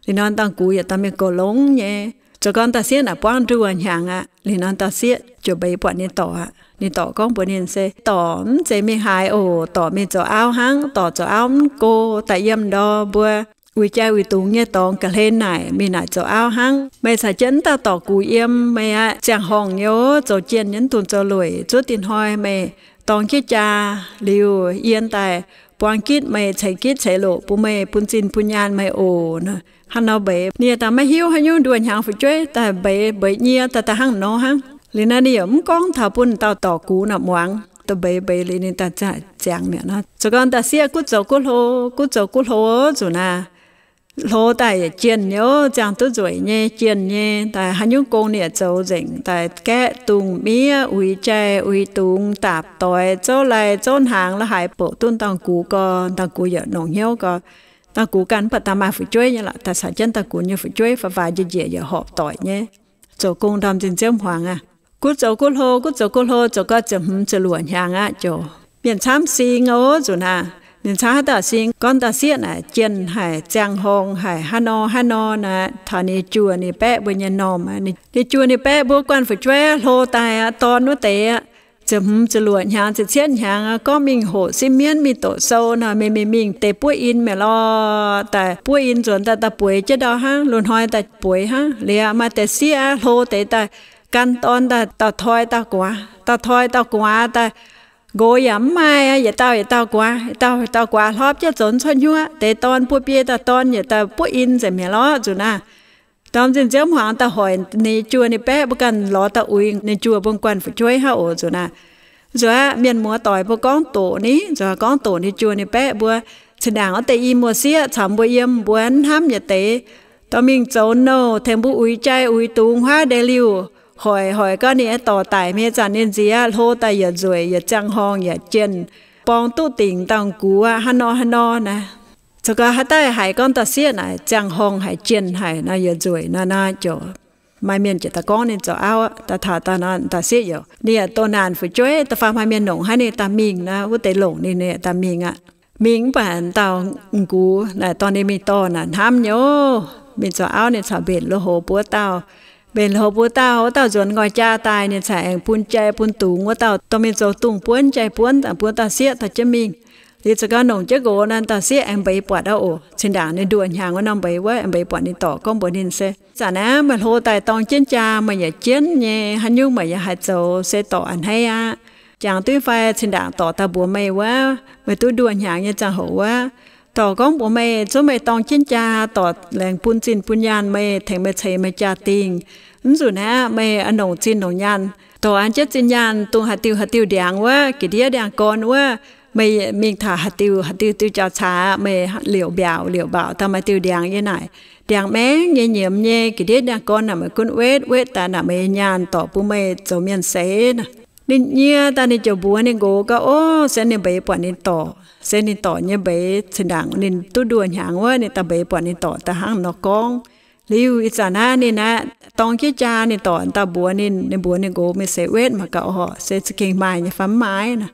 Liuz nor Ndangh Gux yaac dorh mingh goux longx nyei. Zoux gau Ndau-Sieqv naaic buangv nduoh hnyangx aqv. Liuz nor Ndau-Sieqv ziouc mbeix buatc ninh dorc aqv. Ninh dorc gorngv mbuox ninh se, Dorc, mv zeiz mingh haaix oc. Dorc mingh zoux auv hnangv. Dorc zoux auv mv go, daaih yiem ndor mbuo uix jai uix dungz nyei dorngx ga'hlen naaic mingh naaic zoux auv hnangv. Meih caux jienv wuov dauh dorc gux yiem, meih aqv ziangh horngh nyei oc, zoux jienh nyei, mv dungx zoux lueic. Zuov dinh hnoi meih dorng jienv jaa liuz yiem daaih buang gitv meih, ceix gitv ceix loqc bun meih, bun zinh bun nyaanh meih oc. Hnangv nor mbeix. Ninh daaih maiv hiuv haaix nyungc, nduoh hnyangx fu'jueiv daaih mbeix mbeix nyie daaih daaih hnangv nor hnangv. Liuz nor ninh yaac mv gorngv taux bun dauh dorc gux naaic muangx. Daaih mbeix mbeix liuz ninh daaih ziangx mi'aqv nor. Zoux gau Ndau-Sieqv gunv zoux gunv hlo, gunv zoux gunv hlo nzunc naaic, hlo daaih yietc jienh nyei oc, ziangh duqv nzueic nyei, jienh nyei. Daaih haaix nyungc gong ninh yaac zoux nzengc. Daaih gaeqv dungz miev, uix jai uix dungz, daapc doix, zouv lai zouv hnaangx, la'haaix bouc duqv Ndangh Gux gau. Ndangh Gux yaac longc hnyouv gau. Ndangh Gux ganh mv baac daaih maaih fu'jueiv nyei lorqc, daaih caux jienv Ndangh Gux nyei fu'jueiv faaux faaux njiec njiec yaac horpc doic nyei, zoux gong ndorm nzin ziouv hmuangx aqv. Gunv zoux gunv hlo, gunv zoux gunv hlo, zoux gau ziepc hmz ziepc luoqc hnyangx aqv, ziouc mienh camv sing oc nzunc naaic. Ninh camv haaix dauh sing, gorngv Ndau-Sieqv naaic jienh haic, ziangh horngh haic, hnangv nor hnangv nor naaic, taux ninh juoh ninh baeqv mbuo nyei normh. Ninh juoh ninh baeqv mbuo guanh fu'jueiv hlo daaih aqv, dorn wuov deix aqv. Ziepc hmz ziepc luoqc hnyangx, ziepc cietv hnyangx aqv, gorngv mingh hoqc sipv mienv mingh doqc sou nor, mingh mingh mingh deix buov in mi'aqv lorqc. Daaih buov in nzuonx daaih, daaih bueix jienv ndau hnangv, lungh hnoi daaih bueix hnangv. Liuz maaih deix sieqv hlo deix daaih gan dorn daaih dauh toi dauh gu'nguaaz, dauh toi dauh gu'nguaaz daaih, nqox yaac mv maaih, yietc dauh yietc dauh gu'nguaaz, yietc dauh dauh gu'nguaaz hlorpv jienv zoux cuotv hnyuoqv. Deix dorn buov biei daaih dorn yietc dauh buov in nzengc mi'aqv lorqc nzunc naaic. Ndorm nzin ziouv hmuangx daaih hoic ninh juoh ninh baeqv mbuo ganh lorz daaih uix ninh juoh mbuo guanh fu'jueiv hnangv oc nzunc naaic. Nzuonx aqv, mienh muoz doic mbuo gorngv doqc ni, nzuonx gorngv doqc ninh juoh ninh baeqv mbuo, zinh ndaangc wuov deix i muoz-sieqv caux mbuo yiem mbuo hnamv yietc deix, dorh mingh zoux nouh tengx mbuo uix jai uix dungz, huaav ndeic-liuh, hoic hoic gau ninh nyei dorc daic mingh zanc ninh nziex hlo daaih yietc nzueic yietc ziangh horngh yietc jienh, borng duqv dingc Ndangh Gux aqv, hnangv nor hnangv nor naaic. Zoux gau haaix dauh haiz gorngv Ndau-Sieqv naaic ziangh horngh haic, jienh haic nor, yietc nzueic nor, nor ziouc maaih mienh ziouc daaih gorngv ninh zoux auv. Daaih taux daaih nor, Ndau-Sieqv yaac, ninh yaac doh naanc fu'jueiv, da'faanh maaih mienh longc haiv ninh daaih mingh nor, wuov deix longc ninh, ninh yaac daaih mingh aqv. Mingh mv baac dauh Gux naaic dorh ninh mingh dorh naaic hnamv nyei oc. Mingh zoux auv ninh caux mbenc lui-houx buov dauh. Mbenc lui-houx buov dauh, wuov dauh nzuonx nqoi jaa daaih, ninh cingx aengx bun jai bun dungz wuov dauh dorh mingh zoux dungz buonv jai buonv, bun Ndau-Sieqv dorh jienv mingh. Liuz zoux gau longc jienv nqox nor, Ndau-Sieqv aengx mbeix buatc aqv oc. Zinh ndaangc ninh nduoh hnyangx wuov norm mbeix wuov, aengx mbeix buatc ninh dorc gorngv mbuox ninh se, Zanc naaiv meih hlo daaih dorng jienv jaa, meih yaac jienv nyei, haaix nyungc meih yaac haih zoux, se dorc a'hneiv aqv. Jangx duqv fai cin ndaangc dorc daaih mbuox meih wuov, meih duqv nduoh hnyangx nyei ziangh hoc wuov, dorc gorngv mbuox meih, zungv meih dorng jienv jaa, dorc laengz bun zinh bun nyaanh meih, tengx meih ceix meih jaa-dingh. Mv zuqc naaiv meih longc zinh longc nyaanh, dorc an jienv zinh nyaanh dongh haaix diuh haaix diuh ndiangx wuov, ga'ndiev ndiangx-gorn wuov, meih mingh taux haaix diuh haaix diuh diuh jauv-caax, meih liouc mbiaauc liouc mbaauc daaih maaih diuh ndiangx nyei naaic, ndiangx maengh nyei, nyiemz nyei, ga'ndiev ndiangx-gorn naaic meih gunv wetv, wetv daaih naaic meih nyei nyaanh dorc bun meih zoux mienh seix naaic. Ninh nyie daaih ninh ziouc mbuox ninh nqox gau, Ov, se ninh mbeix buatc ninh dorc, se ninh dorc nyei mbeix, zinh ndaangc ninh duqv nduoh hnyangx wuov, ninh daaih mbeix buatc ninh dorc daaih hnangv nor gorngv. Liuz ih zanc naaiv ninh aeqv, dorng jienv jaa ninh dorc daaih mbuox ninh, ninh mbuox ninh nqox, Meih seix wetv mangc gaax orqc, se za'gengh maaih nyei fai mv maaih naaic.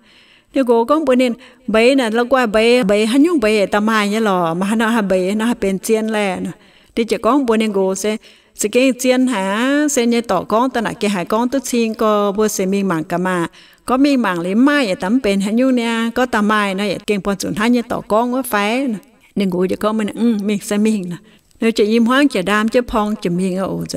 Ninh nqox gorngv mbuox ninh, Mbeix naaic la'guaih mbeix, mbeix haaix nyungc mbeix daaih maaih nyei lorqc, maaih haaix nor haih mbeix, nor haih benx zien laeh. Ninh ziouc gorngv mbuox ninh nqox se, Za'gengh zien haic aqv. Se nyei dorc gorngv daaih naaic gengh haiz gorngv duqv cing, gorx mbuo seix mingh mangc gaax maah. Gorngv mingh mangc liuz mv maaih yietc daaih mv benx haaix nyungc niaa. Gorngv daaih maaih nor, yietc gengh buangh zuqc hnangv nyei dorc gorngv wuov fai? Ninh nqox ziouc gorngv, Mv, mingh se mingh. Ninh ziouc i hmuangv ziouc ndaam jienv porng ziouc mingh oc.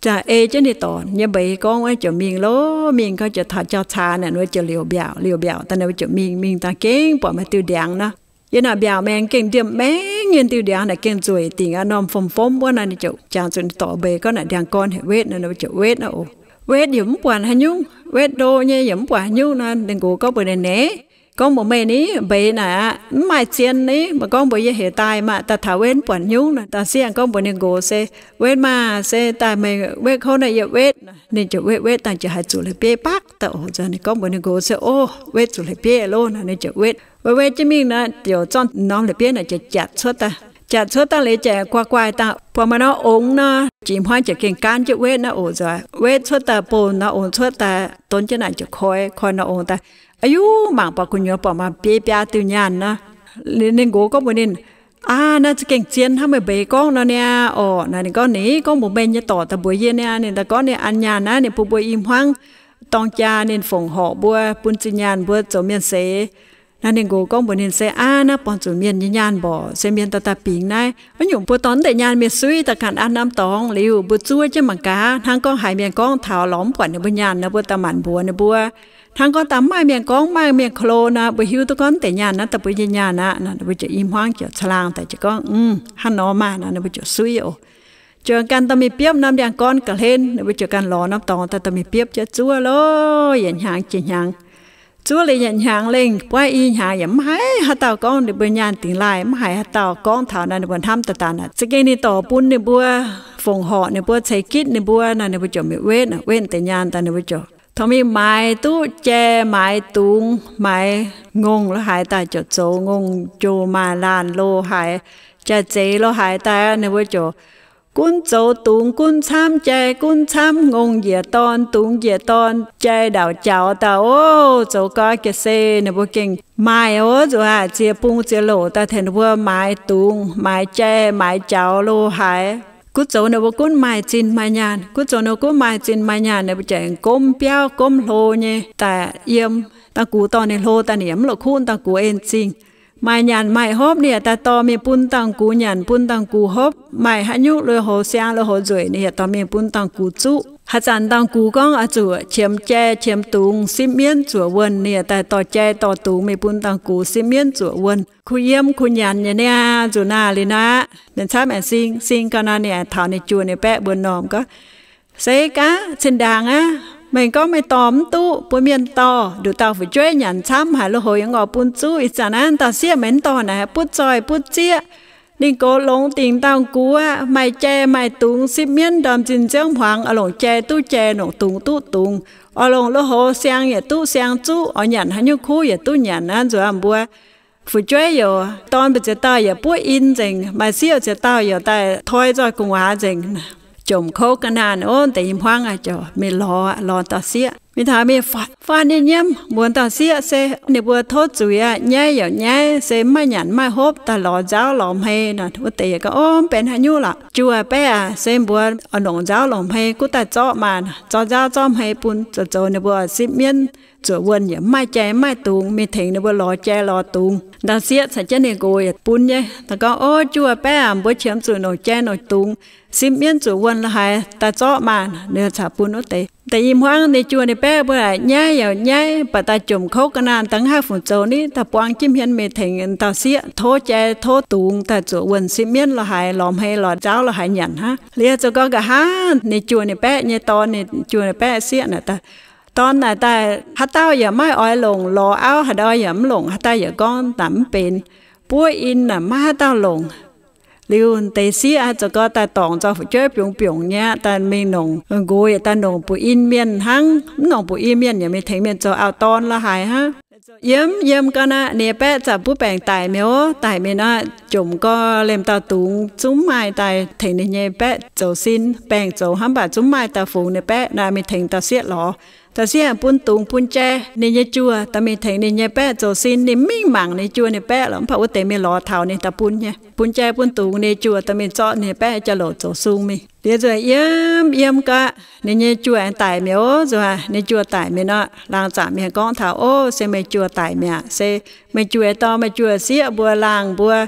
Ziouc ei jienv ninh dorc nyei mbeix gorngv wuov ziouc mingh loh. Mingh gau ziouc taux jauv-caax naaic, ninh ziouc liouc mbiaauc, liouc mbiaauc daaih ninh ziouc mingh. Mingh daaih gengh buatc maaih diuh ndiangx nor. Yiem naaic mbiaauc maengx gengh ndiemh maengx nyei diuh ndiangx naaic gengh nzueic dingc aqv, norm fomv-fomv wuov nor. Ninh ziouc jangx zuqc ninh dorc mbeix gorngv naaic ndiangx-gorn heuc Wetv nor, ninh mbuo ziouc Wetv nor oc. Wetv yaac mv buatc haaix nyungc, Wetv ndo nyei yaac mv buatc haaix nyungc nor. Ninh nqox gorngv mbuox ninh, Naaiv, gorngv mbuox meih ni, mbeix naaic aqv mv maaih zien ni. Meih gorngv mbuox yie heuc daaih maah, daaih taux Wetv mv buatc nyungc nor. Da'sieqv gorngv mbuox ninh nqox se, Wetv maah, se daaih meih Wetv kouv nor yie Wetv. Ninh ziouc Wetv, Wetv daaih ziouc haiz zuqc la'bieiv baqv daaih oc. Ninh gorngv mbuox ninh nqox se, Ov, Wetv zuqc la'bieiv loh nor. Ninh ziouc Wetv, Wetv, Wetv jienv mingh nor, ziouc zorqv norm la'bieiv naaic ziouc jatc cuotv daaih. Jatc cuotv daaih liuz ziouc guai guai daaih, buatc maaih norm ongx nor, jiex hmuangv ziouc gengh gaanv jienv Wetv naaiv oc. Nzuonx Wetv cuotv daaih, bouh norm ongx cuotv daaih, donv jienv naaic ziouc koi, koi norm ongx daaih. Aa yuv, mangc buatc gu'nyuoz buatc maaih biei biaa diuh nyaanh nor. Ninh nqox gorngv mbuox ninh, Aav, naaiv za'gengh zien hnangv meih mbeix gorngv nor niaa. Orqc, naaic ninh gorngv, Ni gorngv mbuox meih nyei dorc daaih mbuox yie niaa. Ninh daaih gorngv ninh an nyaanh naaiv ninh bun mbuo i hmuangv dorng jaa, ninh fongc horc mbuo, bun zinh nyaanh mbuo zoux mienh seix. Naaiv ninh nqox gorngv mbuox ninh se, Aav, naaiv buangh zuqc mienh nyei nyaanh mborqc, se mienh daaih daaih bingx naaiv. Wuov nyungc mbuo dorh naaiv deix nyaanh mingh suiv daaih ganh an norm dorngx liuz, mbuo zuov jienv mangc gaax. Hnangv gorngv haiz mienh gorngv taux lorz mv buatc ninh mbuo nyaanh nor, mbuo daaih maanc mbuox ninh mbuo. Hnangv gorngv daaih maaih mienh gorngv, maaih mienh klo nor, mbuo hiuv duqv gorngv naaiv deix nyaanh naaiv daaih mbuo nyei nyaanh aqv nor. Ninh mbuo ziouc i hmuangv ziouc caangh laangh daaih ziouc gorngv, Aav, hnangv nor maah! Nor ninh mbuo ziouc suiv oc. Ziouc ganh dorh mingh biopv norm ndiangx-gorn ga'hlen. Ninh mbuo ziouc ganh lorz norm dorngx daaih dorh mingh biopv jienv zuov loh, yietc hnyangx jiex hnyangx. Zuov liuz yietc hnyangx lengh, buaiv i hnyangx yaac mv haiz haaix dauh gorngv ninh mbuo nyaanh dingx laaih, mv haiz haaix dauh gorngv taux naaiv. Ninh mbuo hnamv daaih daaih naaic, za'gengh ninh dorc bun ninh mbuo, fongc horc ninh mbuo, ceix gitv ninh mbuo nor. Ninh mbuo ziouc mingh wetv, wetv deix nyaanh daaih, ninh mbuo ziouc taux mingh maaiz duqv jai maaiz dungz, maaiz ngongh lo haaix daaih ziouc zoux ngongh joux maaih laanh lo haaix, jai zeix lo haaix daaih. Ninh mbuo ziouc gunv zoux dungz gunv camv, jai gunv camv, ngongh njiec dorn, dungz njiec dorn, jai ndaauc jaux daaih oc. Zoux gau jiex se ninh mbuo gengh maaih oc, nzuonx ziex bung ziex louc daaih tengx ninh mbuo maaiz dungz, maaiz jai, maaiz jaux lo haaix. Gunv zoux ninh mbuo gunv maaih zinh maaih nyaanh, gunv zoux ninh mbuo gunv maaih zinh maaih nyaanh. Ninh mbuo ziouc gomv biauv gomv hlo nyei daaih yiem. Dangh gux dorh ninh hlo daaih, ninh yaac mv la'kuqv dangh gux en zingh. Maaih nyanc maaih hopv, ninh yaac daaih dorh mingh bun dangh gux nyanc, bun dangh gux hopv. Maaih haaix nyungc lui-houx siang lui-houx nzueic, ninh yaac dorh mingh bun dangh gux zuqv. Haaix zanc dangh gux gorngv oix zuqc qiemx jai qiemx dungz sipv mienv zuoqc wuonh, ninh yaac daaih dorh jai dorh dungz mingh bun dangh gux sipv mienv zuoqc wuonh. Kuh yiem kuh nyanc nyei niaa, nzuqc naaic liuz naaic, ninh camv aengx sing, sing gau nor, ninh aengx taux ninh juoh ninh baeqv mbuo m'normh gorngv, Se gaav cin-ndaangc aqv, meih gorngv meih dorh mv duqv, bun mienh dorh, nduqc dauh fu'jueiv nyanc camv haic, lui-houx yaac oix bun zuqv. Ih zanc naaiv dauh sieqv meih mv dorh naaic, butv zoih butv zieqv. Ninh goux longx dingc dangh gux aqv, maaih jai maaih dungz, sipv mienv ndorm zinh nziouv hmuangx, oix longc jai duqv jai, longc dungz duqv dungz, oix longc lui-houx siang yietc duqv siang zuqv, oix nyanc haaix nyungc kuv yietc duqv nyanc aqv. Nzuonx mbuo fu'jueiv youc dorn mbu'ziex dauh yaac buov in nzengc, maaih sieqv ziex dauh youc daaih toi nzoih gu'nguaaz nzengc. Jomc kouv ga'naanh ov, deix i hmuangv aqv, ziouc mingh lorz, lorz dauh sieqv mingh taux mingh faanv nyei nyiemv mbuox dauh sieqv se ninh mbuo tov zuiz aqv, nyaiv youc nyaiv, se mv maaih nyanc mv maaih hopv, daaih lorz nzauv lorz hmei nor. Wuov deix yaac gorngv, Ov, mv benx haaix nyungc lorqc, juoh baeqv aac, se mbuo oix longc nzauv longc hmei gunv daaih zorqv maah, zorqv nzauv zorqv hmei bun zoux, zoux ninh mbuo sipv mienv zuoqc wuonh yaac mv maaih jai mv maaih dungz, mingh tengx ninh mbuo lorz jai lorz dungz. Dauh sieqv caux jienv ninh nqox yaac bun nyei. Daaih gorngv, Ov, juoh baeqv aac, mbuo qiemx zuqc longc jai longc dungz, sipv mienv zuoqc wuonh lo haaix, daaih zorqv maah, ninh caux bun wuov deix. Deix i hmuangv ninh juoh ninh baeqv mbuo aeqv, nyaiv youc nyaiv, baac daaih jomc kouv ga'naanh, daaih mv haih fungc zoux niv, daaih buang jienv hmien mingh tengx dauh sieqv tov jai tov dungz daaih zuoqc wuonh sipv mienv lo haaix, lorz hmei lorz nzauv lo haaix nyanc hnangv. Liuz zoux gau nqa'haav ninh juoh ninh baeqv nyei dorn, ninh juoh ninh baeqv sieqv naaic daaih, dorn naaic daaih haaix dauh yaac maiv oix longc, lorz auv haaix dauh yaac mv longc, haaix dauh yaac gorngv naaic mv benx, buov in naaic maiv haaix dauh longc. Liuz deix sieqv aqv, zoux gau daaih dorngc nzauh fu'jueiv biungc-biungc nyei aqv, daaih mingh nongc nqox yaac daaih nongc buoz-in mienh hnangv. Mv nongc buoz-in mienh yaac mingh tengx mienh zoux auv-dorn lo haaix hnangv. Yiem yiem gau naaic, ninh nyei baeqv zaqc buov baengc daic mi'aqv. Daic mingh nor, jomc gau liemh dauh dungz zungv maaih daaih tengx ninh nyei baeqv zoux sin. Baengc zoux hnangv, mv baac zungv maaih daaih fungx ninh baeqv naaic, mingh tengx dauh sieqv lorz. Dauh sieqv bun dungz bun jai ninh nyei juoh daaih mingh tengx ninh nyei baeqv zoux sin. Ninh mingh mangc ninh juoh ninh baeqv lorqc, mv baac wuov deix mingh lorz taux ninh daaih bun nyei. Bun jai bun dungz ninh juoh daaih mingh zorqv ninh baeqv jauv-louc zoux sung mingh. Liuz nzunc yiem yiem gau, ninh nyei juoh aengx daic mi'aqv. Nzunc ninh juoh daic mingh nor, laangz zaqc mienh gorngv taux, Ov, se meih juoh daic mi'aqv. Se meih juoh dorh meih juoh sieqv mbuo laangh mbuo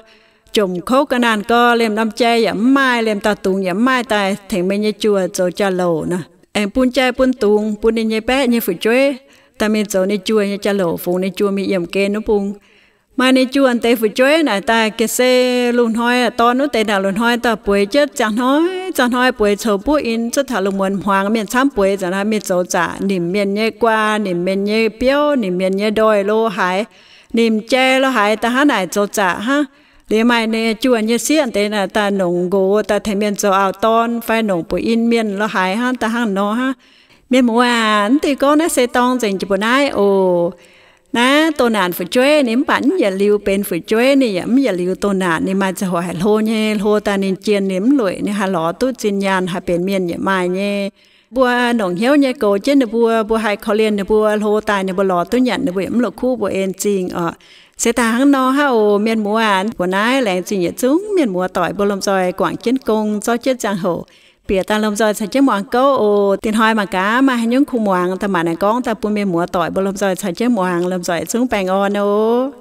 jomc kouv ga'naanh gau, liemh norm jai yaac mv maaih, liemh dauh dungz yaac mv maaih daaih tengx meih nyei juoh zoux jauv-louc nor. Aengx bun jai bun dungz bun ninh nyei baeqv nyei fu'jueiv daaih mingh zoux ninh juoh nyei jauv-louc, fungx ninh juoh mingh yiemh gen wuov bung. Maaih ninh juoh deix fu'jueiv naaic daaih ga'sie lungh hnoi, dorn wuov deix naaic lungh hnoi daaih bueix jienv ziangh hnoi ziangh hnoi bueix coux buov in, zuov taux lungh muonz hmuangx mienh camv bueix nzengc, mienh zoux zaqc, nimc mienh nyei guaa, nimc mienh nyei biouv, nimc mienh nyei ndoih lo haaix, nimc jai lo haaix, da'hnangv naaic zoux zaqc hnangv. Liuz maaih ninh juoh nyei sieqv deix naaic daaih nongc nqox daaih tengx mienh zoux auv-dorn fai nongc buoz-in mienh lo haaix hnangv, da'hnangv nor hnangv. Mienh muoz aac, mv deix gorngv naaiv se dorng nzengc jiex mbuo naaiv oc. Naaiv doh naanc fu'jueiv ninh mv baac mv yietc liuz benx fu'jueiv, ninh yaac mv yietc liuz doh naanc. Ninh maaih ziangh hoc haih hlo nyei, hlo daaih ninh jienh ninh mv lueic, ninh haih lorz duqv zinh nyaanh haih benx mienh yaac maaih nyei. Mbuo nongc hnyouv nyei goux jienv ninh mbuo, mbuo haih korv-lienh ninh mbuo, hlo daaih ninh mbuo lorz duqv nyanc ninh mbuo yaac mv la'kuqv mbuo en zingh oc. Se daaih hnangv nor hnangv oc mienh muoz aac. Mbuo naaiv laengz zingh yietc zungv mienh muoz doic mbuo lomh nzoih guangc jienv gong, zorqv jienv ziangh hoc bieqc daaih lomh nzoih caux jienv muangx gouv oc. Dinh hnoi mangc gaax maaih haaix nyungc kuh muangx daaih, mangc naaic gorngv daaih bun mienh muoz doic mbuo lomh nzoih caux jienv muangx, lomh nzoih zungv baengh orn oc.